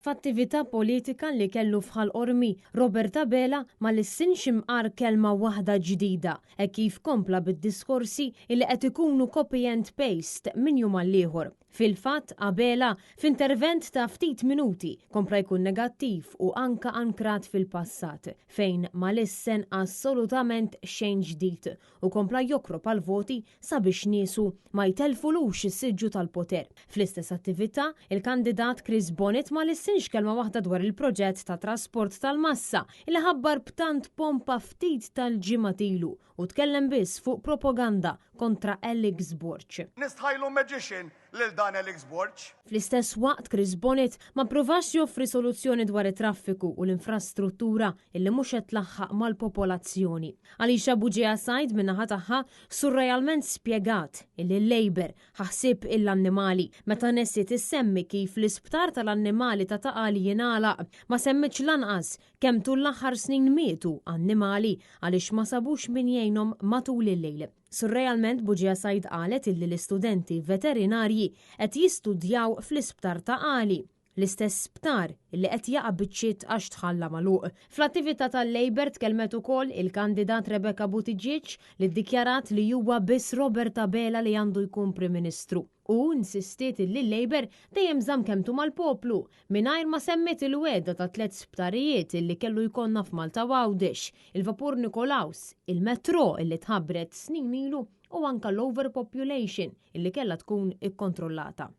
F'attività politika li kellu f'Ħal Qormi, Robert Abela ma lissinx imqar kelma waħda ġdida hekk kif kompla bid-diskorsi illi qed ikunu copy and paste minn jum għall-ieħor. Fil-fatt, Abela, f'intervent ta' ftit minuti, kompla jkun negattiv u anka ankrat fil-passat, fejn ma lissen assolutament xejn ġdid u kompla jokrob għall-voti sabiex niesu ma jtellfulux is-siġġu tal-poter. Fl-istess attività, il-kandidat Chris Bonett ma lissinx kelma waħda dwar il-proġett ta' trasport tal-massa li ħabbar b'tant pompa ftit tal-ġimgħat ilu u tkellem biss fuq propaganda kontra Alex Borg. Nistħajlu magician lil dan Alex Borg. Fl-istess waqt Chris Bonett ma pruvax joffri soluzzjoni dwar it-traffiku u l-infrastruttura illi mhux qed tlaħħaq mal-popolazzjoni. Alicia Bugeja Said min-naħa tagħha surrealment spjegat illi l-Labour ħa ħsieb l-annimali meta nesiet issemmi kif l-isptar tal-annimali ta' Ta' Qali jingħalaq. Ma semmitx lanqas kemm tul l-aħħar snin mietu annimali għaliex ma sabux min jgħinhom matul il-lejl. Surrealment Bugeja Said qalet illi l-istudenti veterinarji qed jistudjaw fl-isptar Ta' Qali, l-istess sptar illi qed jaqa' biċċiet għax tħalla magħluq. Fl-attività tal-Labour tkellmet ukoll il-kandidat Rebecca Buttigieg li ddikjarat li huwa biss Robert Abela li għandu jkun Prim Ministru u insistiet illi l-Labour dejjem żamm kelmtu mal-poplu mingħajr ma semmiet il-wegħda ta' tliet sptarijiet illi kellu jkollna f'Malta u Għawdex, il-vapur Nikolaus, il-metro illi tħabbret snin ilu u anka l-overpopulation illi kellha tkun ikkontrollata.